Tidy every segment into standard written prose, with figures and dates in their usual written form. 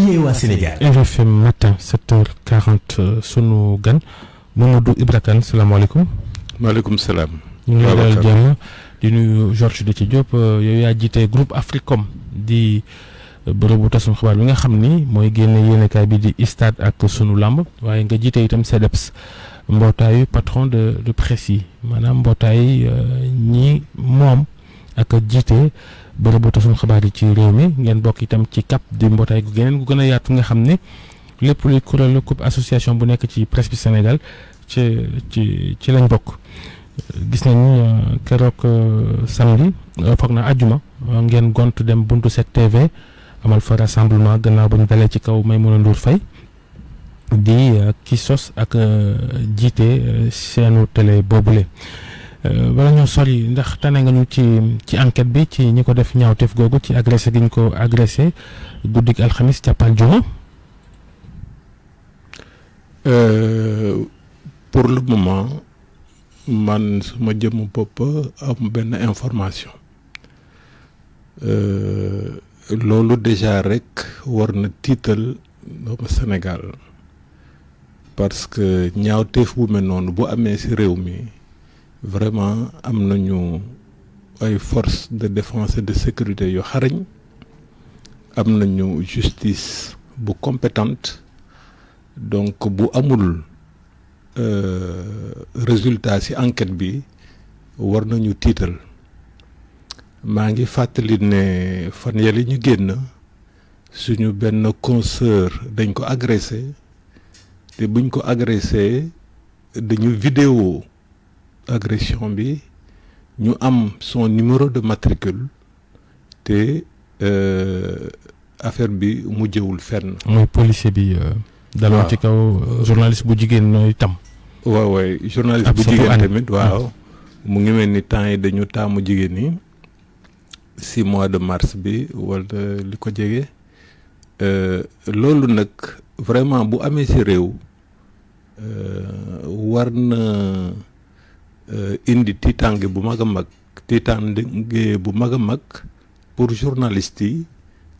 yee waa Sénégal. RFM matin 7h40 sunu gan Mamadou Ibra Kane salaamaaleykum. maaleykum salaam. ñu ngi lay dalal jàmm di nuyu Georges Déthié Diop yow yaa jiite groupe Africom di bërëbu tasum xibaar bi nga xam ni mooy génne yéenekaay bi di Stades ak sunu làmb waaye nga jiite itam CDEPS mbootaayu patron de presse yi maanaam mbootaay ñi moom ak jiite bërëbu tasum xibaar yi ci réew mi ngeen bokk itam ci CAP di mbootaay gu geneen gu gën a yaatu nga xam ne lépp luy kuréelu coupe association bu nekk ci presse bi Sénégal ci lañ bokk. gis nañu keroog samedi foog na àjjuma ngeen gont dem buntu 7TV amal fa rassemblement gannaaw ba ñu dalee ci kaw Maïmouna Ndour Faye di ki sos ak jiite seenu télé boobule. bala ñoo sori ndax tane nga ñu ci enquête bi ci ñi ko def ñaawteef googu ci agressé gi ñu ko agressé guddik alxamis ca Paljuma. Pour le moment man suma jëm bopp am benn information loolu déjà rek war na tiital doomu Sénégal parce que ñaawteef bu mel noonu bu amee ci réew mi vraiment am nañu ay forces de défense et de sécurité yu xarañ am nañu justice bu compétente donc bu amul résultat ci enquête bi war nañu tiital maa ngi fàttali ne fan yële ñu génn suñu benn consoeur dañ ko agressé te buñ ko agressé dañu vidéo agression bi ñu am son numéro de matricule te affaire bi mujjewul fenn. mooy policier bi. daloon ci kaw journaliste bu jigéen nooy tam. waaw journaliste bu jigéen tamit waaw mu ngi mel ni temps yi dañu taamu jigéen ñi si mois de mars bi wala li ko jege loolu nag vraiment bu amee ci réew war na indi tiitaange bu mag a mag tiitaange bu mag a mag pour journalistes yi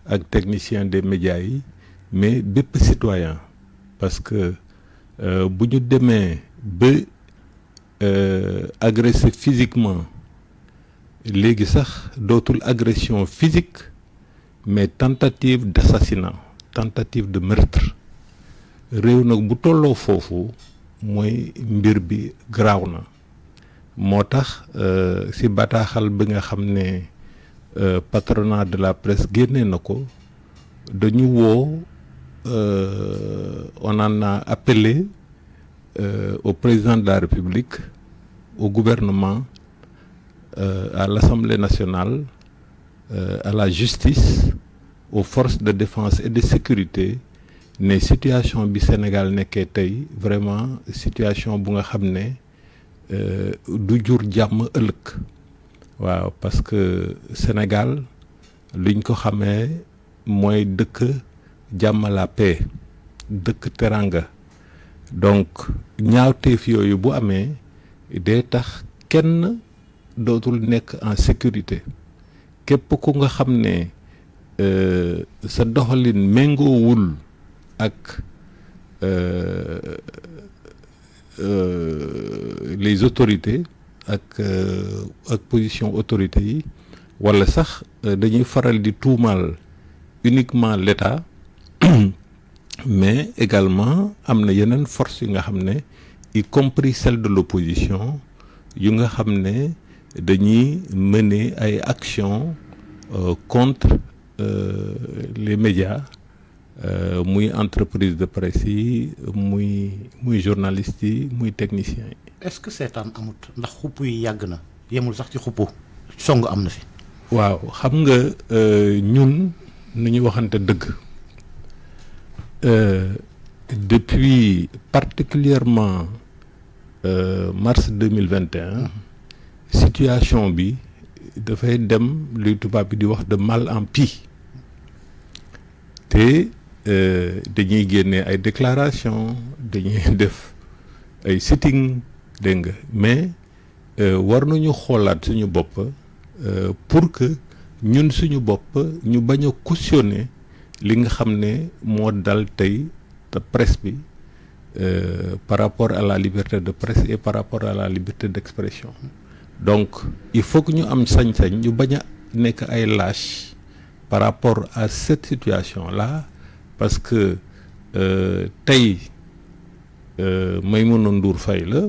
ak techniciens des médias yi mais bépp citoyen parce que bu ñu demee ba agressé physiquement léegi sax dootul agression physique mais tentative d'assassinat tentative de meurtre réew nag bu tolloo foofu mooy mbir bi garaaw na moo tax ci bataaxal bi nga xam ne patronat de la presse génnee na ko dañu woo on en a appelé au président de la République, au gouvernement, à l'Assemblée nationale, à la justice, aux forces de défense et de sécurité ne situation bi Sénégal nekkee tey vraiment situation bu nga xam ne du jur jàmm ëllëg waaw parce que Sénégal luñ ko xamee mooy dëkk jàmm la paix dëkk teranga donc ñaawteef yooyu bu amee day tax kenn dootul nekk en sécurité képp ku nga xam ne sa doxalin méngoowul ak les autorités ak position autorités yi walla sax dañuy faral di tuumaal uniquement l'État mais également am na yeneen force yu nga xam ne y compris celle de l'opposition yu nga xam ne dañuy mener ay actions contre les médias muy entreprise de presse yi muy journalistes yi muy techniciens yi. est-ce que seetaan amut ndax xupp yi yàgg na yemul sax ci xuppu song am na fi. waaw xam nga ñun nu ñu waxante dëgg depuis particulièrement mars 2021 situation bi dafay dem luy tubaab bi di wax de mal en pis te dañuy génne ay déclaration dañuy def ay sitting dégg nga mais war nañu xoolaat suñu bopp pour que ñun suñu bopp ñu bañ a cautionner li nga xam ne moo dal tey te presse bi par rapport à la liberté de presse et par rapport à la liberté d'expression. Donc il faut que ñu am sañ-sañ ñu bañ a nekk ay lâche par rapport à cette situation là, parce que tey Maïmouna Ndour Faye la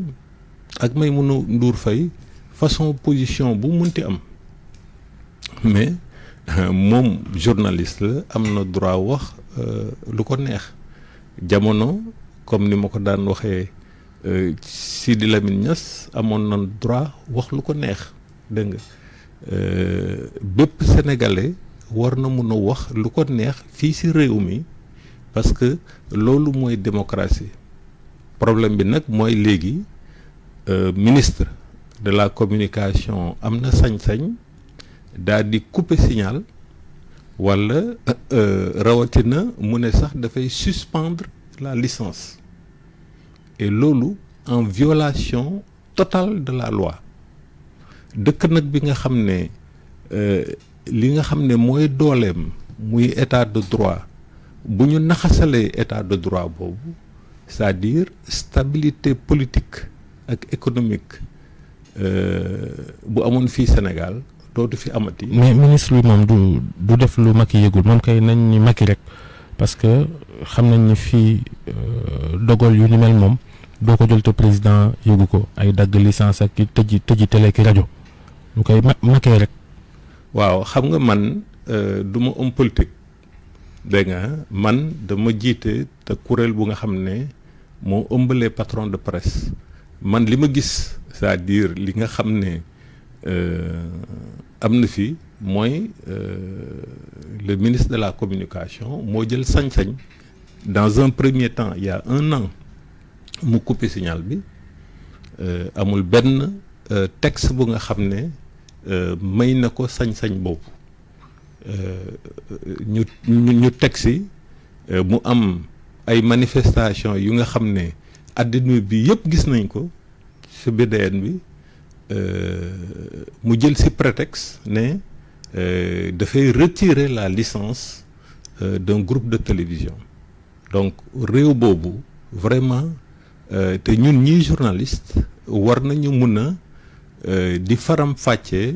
ak Maïmouna Ndour Faye façon position bu munti am, mais moom journaliste la, am na droit wax lu ko neex. Jamono comme ni ma ko daan waxee Sidi Lamine Niass amoon na droit wax lu ko neex, dégg nga bépp sénégalais war na mun a wax lu ko neex fii ci réew mi, parce que loolu mooy démocratie. Problème bi nag mooy léegi ministre de la communication am na sañ-sañ daal di couper signal walla rawatina mu ne sax dafay suspendre la licence, et loolu en violation totale de la loi. Dëkk nag bi nga xam ne li nga xam ne mooy dooleem muy état de droit, bu ñu naxasalee état de droit boobu, c'est-à-dire stabilité politique ak économique bu amoon fii Sénégal dootu fi amati. mais ministre bi moom du def lu Macky yëgul, moom kay nañ ni Macky rek, parce que xam nañ ni fii dogal yu ni mel moom doo ko jël te président yëgu ko, ay dagg licence ak tëji télé ki rajo, ñu koy Macky rek. waaw xam nga man du ma homme politique, dégg nga, man dama jiite te kuréel bu nga xam ne moo ëmbalee patron de presse. Man li ma gis, c'est-à-dire li nga xam ne am na fi mooy le ministre de la communication moo jël sañ-sañ dans un premier temps, il y a 1 an, mu couper signal bi, amul benn texte bu nga xam ne may na ko sañ-sañ boobu. ñu teg si mu am ay manifestations yu nga xam ne àddina bi yëpp gis nañ ko ci BDN bi, mu jël ci prétexte ne dafay retirer la licence d'un groupe de télévision. Donc réew boobu vraiment te ñun ñii journaliste war nañu mun a di faram fàccee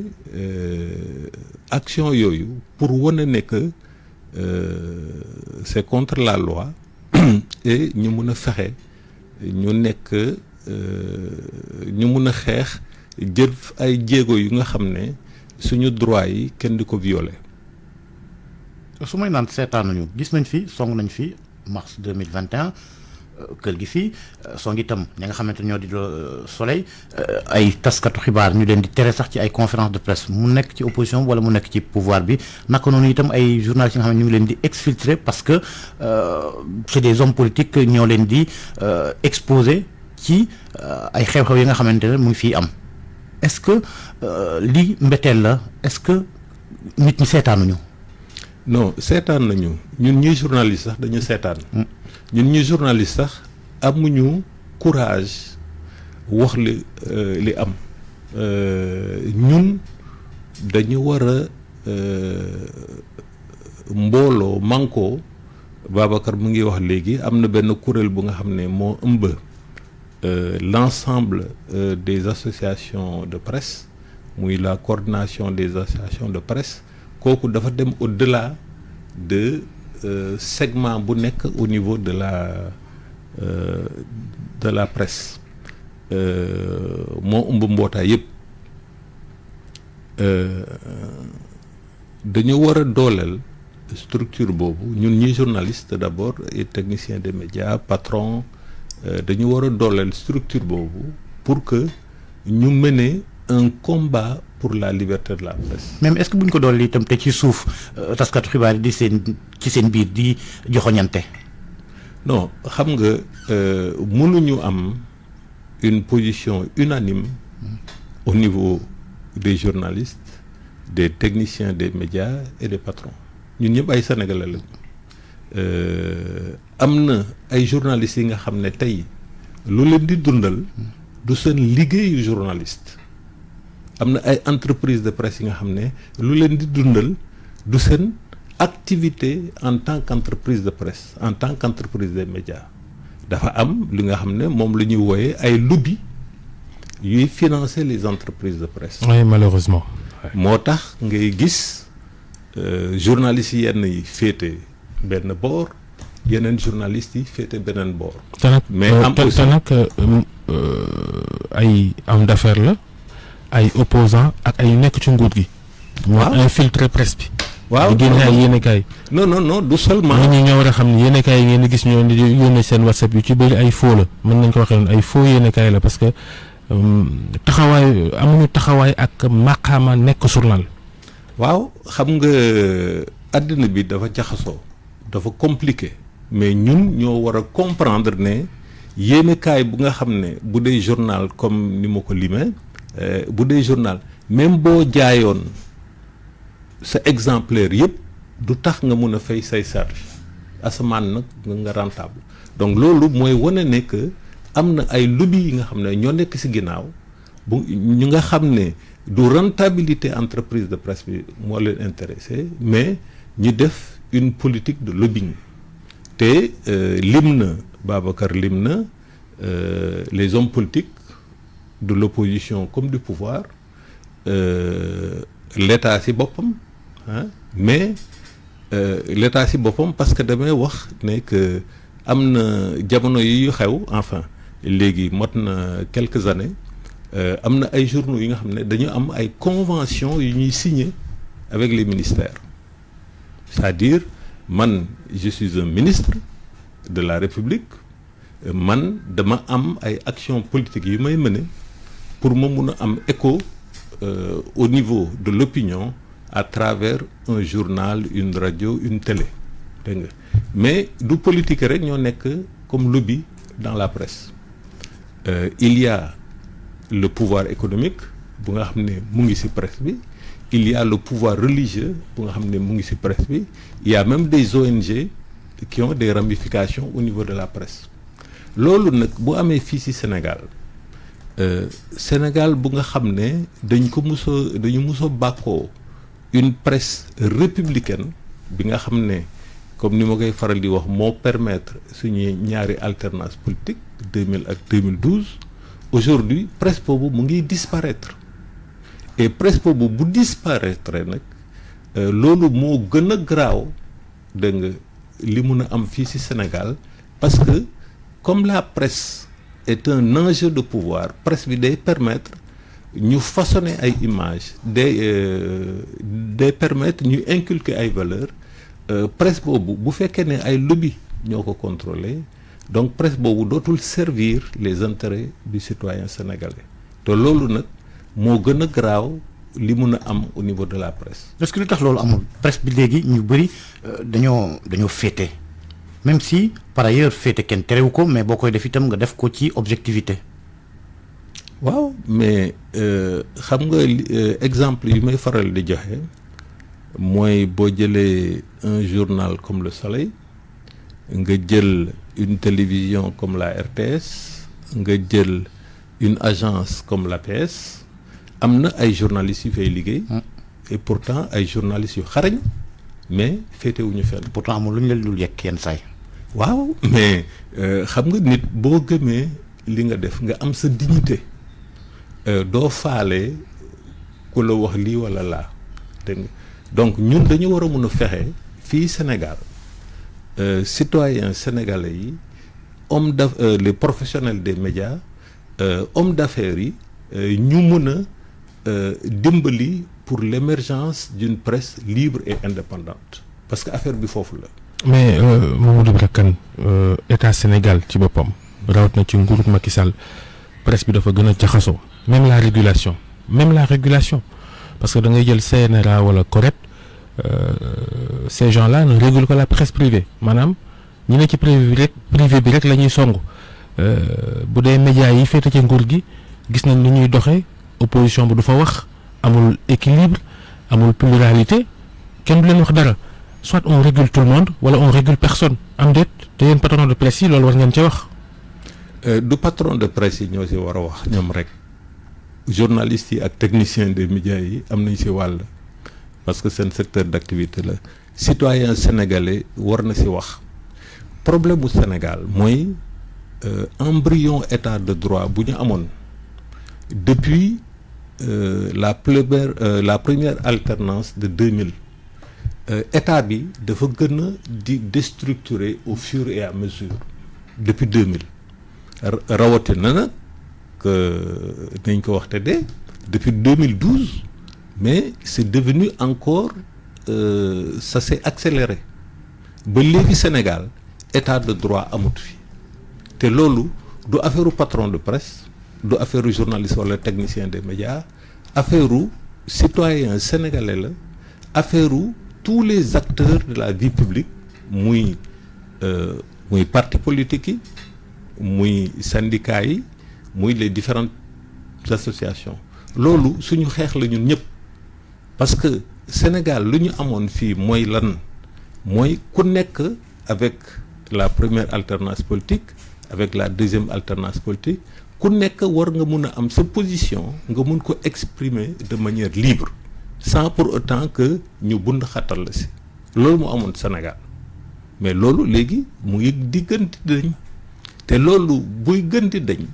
action yooyu pour wane ne que c'est contre la loi et ñu mun a fexe ñu nekk ñu mun a xeex jël ay jéego yu nga xam ne suñu droit yi kenn di ko violer. su may naan seetaan nañu gis nañ fi song nañ fi mars 2021 kër gi fii song itam ñi nga xamante ñoo di Soleil ay taskatu xibaar ñu leen di tere sax ci ay conférence de presse, mu nekk ci opposition wala mu nekk ci pouvoir bi, naka noonu itam ay journalistes yi nga xam ne ñu ngi leen di exfiltrer parce que c'est des hommes politiques ñoo leen di exposer ci ay xew-xew yi nga xamante ne mu ngi fii am. Est-ce que lii mbetteel la? Est-ce que nit ñi seetaanuñu? Non, seetaan nañu, ñun ñuy journaliste sax dañu seetaan. ñun ñuy journaliste sax amuñu courage wax li am. ñun dañu war a mbooloo mànkoo. Babacar mu ngi wax léegi am na benn kuréel bu nga xam ne moo ëmb l'ensemble des associations de presse, muy la coordination des associations de presse. Kooku dafa dem au-delà de segment bu nekk au niveau de la presse, moo ëmb mbootaay yëpp. Dañu war a dooleel structure boobu, ñun ñi journaliste d'abord et technicien des médias, patron, dañu war a dooleel structure boobu pour que ñu mener un combat pour la liberté de la presse. Même est-ce que buñ ko dolli itam te ci suuf taskatu xibaar yi di ci seen biir di joxoñante? Non, xam nga mënuñu am une position unanime au niveau des journalistes, des techniciens des médias et des patrons. Ñun ñëpp ay sénégalais lañu. Am na ay journalistes yi nga xam ne tey lu leen di dundal du seen liggéeyu journaliste. Am na ay entreprise de presse yi nga xam ne lu leen di dundal du seen activité en tant qu'entreprise de presse en tant qu'entreprise des médias dafa am li nga xam ne moom la ñuy wooyee ay lobby yuy financer les entreprises de presse. oui malheureusement. moo tax ngay gis journalistes yi yenn yi féete benn boor yeneen journalistes yi féete beneen boor. mais am aussi te nag ay homme d'affaires la ay opposants ak ay nekk ci nguur gi. waaw infiltré presse bi. waaw di génne ay yéenekaay. non du seulement. nit ñi ñoo war a xam ne yéenekaay yi ngeen di gis ñoo di yónnee seen WhatsApp yu ci bëri ay faux la mën nañ ko waxee noonu ay faux yéenekaay la parce que amuñu taxawaay ak maqaama nekk journal. waaw xam nga àddina bi dafa jaxasoo dafa compliqué mais ñun ñoo war a comprendre ne yéenekaay bu nga xam ne bu dee journal comme ni ma ko limee bu dee journal même boo jaayoon sa exemplaire yëpp du tax nga mun a fay say charge asamaan nag nga rentable donc loolu mooy wane ne que am na ay lobby yi nga xam ne ñoo nekk ci ginnaaw bu ñu nga xam ne du rentabilité entreprise de presse bi moo leen intéressé mais ñu def une politique de lobbying te lim na Babacar lim na les hommes politiques de l'opposition comme du pouvoir l'état ci boppam mais l'état ci boppam parce que damay wax ne que am na jamono yi yu xew enfin léegi mot na quelques années am na ay journaux yi nga xam ne dañu am ay convention yu ñuy signer avec les ministères c'est-à-dire man je suis un ministre de la République man dama am ay actions politiques yu may mener pour ma mun a am écho au niveau de l'opinion à travers un journal une radio une télé dégg nga mais du politique rek ñoo nekk comme lobby dans la presse il y a le pouvoir économique bu nga xam ne mu ngi ci presse bi il y a le pouvoir religieux bu nga xam ne mu ngi ci presse bi il y a même des ONG qui ont des ramifications au niveau de la presse loolu nag bu amee fii ci Sénégal Sénégal bu nga xam ne dañu mus a bàkkoo une presse républicaine bi nga xam ne comme ni ma koy faral di wax moo permettre suñuy ñaari alternance politique 2000 ak 2012 aujourd'hui presse boobu mu ngi disparaître et presse boobu bu disparaître nag loolu moo gën a garaaw dégg nga li mun a am fii ci Sénégal parce que comme la presse est un enjeu de pouvoir presse bi day permettre ñu façonner ay images day permettre ñu inculquer ay valeurs presse boobu bu fekkee ne ay lobby ñoo ko contrôler donc presse boobu dootul servir les intérêts du citoyen sénégalais te loolu nag moo gën a garaaw li mun a am au niveau de la presse. est-ce que li tax loolu amul presse bi léegi ñu bëri dañoo féete même si par ailleurs féete kenn terewu ko mais boo koy def itam nga def ko ci objectivité. waaw mais xam nga exemple yi may faral di joxe mooy boo jëlee un journal comme Le Soleil nga jël une télévision comme la RTS nga jël une agence comme l'APS am na ay journalistes yu fay liggéey et pourtant ay journalistes yu xarañ mais féetewuñu fenn. pourtant amul lu ñu leen dul yekk yenn saay. waaw mais xam nga nit boo gëmee li nga def nga am sa dignité doo faale ku la wax lii walla laa dégg nga donc ñun dañu war a mun a fexe fii Sénégal citoyens sénégalais yi les professionnels des médias hommes d'affaires yi ñu mun a dimbali pour l'émergence d'une presse libre et indépendante parce que affaire bi foofu la. mais Mamadou Ibra Kane état Sénégal ci boppam rawat na ci nguurug Macky Sall presse bi dafa gën a jaxasoo même la régulation parce que da ngay jël CNRA wala CORED ces gens-là ne régulent que la presse privée maanaam ñi ne ci privé bi rek la ñuy song bu dee médias yi féete ci nguur gi gis nañ ni ñuy doxee opposition bi du fa wax amul équilibre amul pluralité kenn du leen wax dara soit on régule tout le monde wala on régule personne am déet te yéen patron de presse yi loolu war ngeen ci wax. du patron de presse yi ñoo ci war a wax ñoom rek journalistes yi ak techniciens des médias yi am nañ ci wàll parce que seen secteur d'activité la citoyen sénégalais war na ci wax problème bu Sénégal mooy embryon état de droit bu ñu amoon depuis la première alternance de 2000 état bi dafa gën a di déstructurer au fur et à mesure depuis 2000 rawatina nag nañ ko waxte de depuis 2012 mais c'est devenu encore ça s'est accéléré ba léegi Sénégal état de droit amut fi te loolu du affaire patron de presse du affaire journaliste wala technicien des médias affaire citoyen sénégalais la affaire tous les acteurs de la vie publique muy parti politique yi muy syndicats yi muy les différentes associations loolu suñu xeex la ñun ñëpp parce que Sénégal lu ñu amoon fii mooy lan mooy ku nekk avec la première alternance politique avec la deuxième alternance politique ku nekk war nga mun a am sa position nga mun ko exprimer de manière libre sans pour autant que ñu bund xatal la si loolu moo amoon Sénégal mais loolu léegi mu ngi di gën di dañ te loolu buy gën di dañ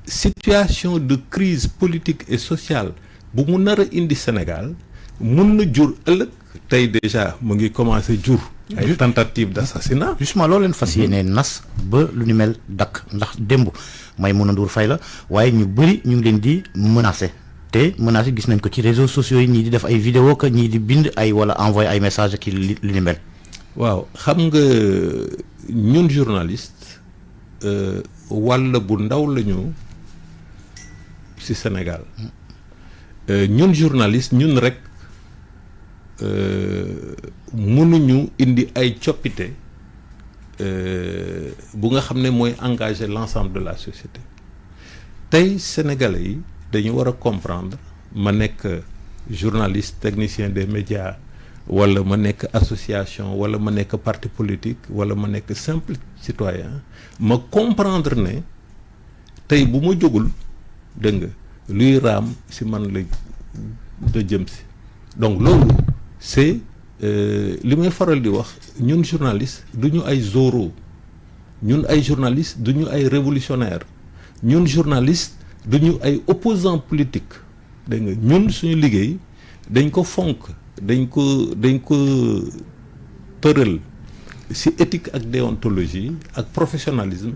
situation de crise politique et sociale bu mu nar a indi Sénégal mun na jur ëllëg tey déjà mu ngi commencé jur ay tentative d'assassinat justement loolu leen fas yéene nas ba lu ni mel dakk ndax démb Maïmouna Ndour Faye la waaye ñu bëri ñu ngi leen di menacer te menacer gis nañ ko ci réseaux sociaux yi ñii di def ay vidéo que ñii di bind ay wala envoyer ay message ki lu ni mel. waaw xam nga ñun journaliste wàll bu ndaw la ñu ci Sénégal ñun journaliste ñun rek mënuñu indi ay coppite bu nga xam ne mooy engager l'ensemble de la société tey sénégalais yi dañu war a comprendre ma nekk journaliste technicien des médias wala ma nekk association wala ma nekk parti politique wala ma nekk simple citoyen ma comprendre ne tey bu ma jógul dégg nga luy raam ci man la jëm ci donc loolu c'est li may faral di wax ñun journaliste du ñu ay Zorro ñun ay journaliste du ñu ay révolutionnaire ñun journaliste du ñu ay opposant politique dégg nga ñun suñu liggéey dañ ko fonk dañ ko tëral ci éthique ak déontologie ak professionnalisme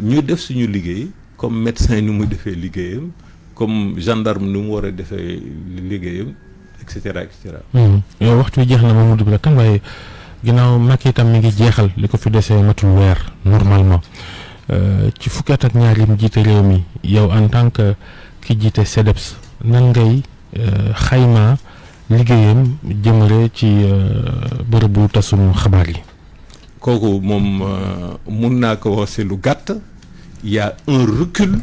ñu def suñu liggéey comme médecin ni muy defee liggéeyam comme gendarme ni mu war a defee liggéeyam et cetera et cetera. yow waxtu wi jeex na Mamadou Ibra Kane waaye ginnaaw Macky itam mi ngi jeexal li ko fi desee matul weer normalement ci fukki at ak ñaar yi mu jiite réew mi yow en tant que ki jiite CDEPS nan ngay xayma liggéeyam jëmale ci bërëbu tasum xabaar yi. kooku moom mun naa ko wax ci lu gàtt il y a un recul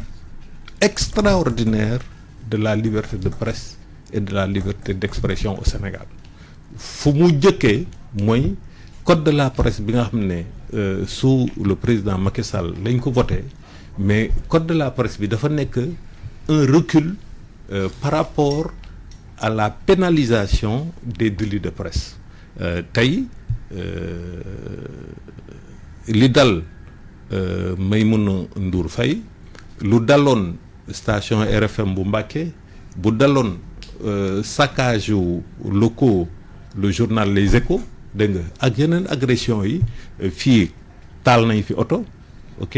extraordinaire de la liberté de presse et de la liberté d'expression au Sénégal fu mu jëkkee mooy code de la presse bi nga xam ne sous le président Macky Sall lañ ko voté mais code de la presse bi dafa nekk un recul par rapport à la pénalisation des délits de presse tey li dal Maïmouna Ndour Faye lu daloon station RFM bu Mbacké bu daloon saccage locaux le journal Les Échos dégg nga ak yeneen agression yi fii taal nañ fi oto ok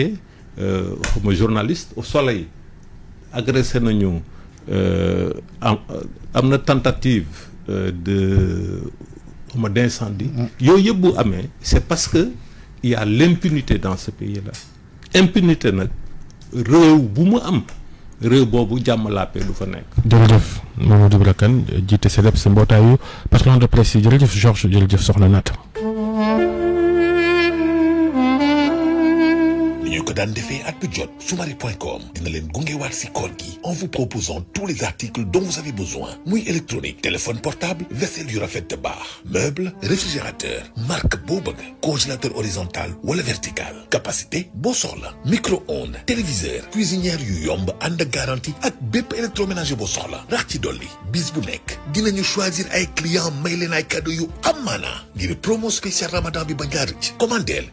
xama journaliste au Soleil agressé nañu am na tentative de xama d'incendie yooyu yëpp bu amee c'est parce que il y a l'impunité dans ce pays-là impunité nag réew bu mu am réew boobu jàmm làppee du fa nekk. jërëjëf Mamadou Ibra Kane jiite CDEPS mbootaayu patron de presse yi jërëjëf Georges jërëjëf Soxna Naata. ñu ko daan daan defee at bu jot Soumari.com dina leen gungewaat si koor gi en vous proposant tous les articles dont vous avez besoin muy électronique téléphone portable vaisselle yu rafet te baax meuble réfrigérateur marque boo bëgg congélateur horizontal wala vertical capacité boo soxla micro-ondes téléviseur cuisinière yu yomb ànd ak garantie ak bépp électroménager boo soxla rax ci dolli bis bu nekk dinañu choisir ay clients may leen ay cadeau yu am maanaa ngir promo spécial Ramadan bi ba ngaa rëcc commandeel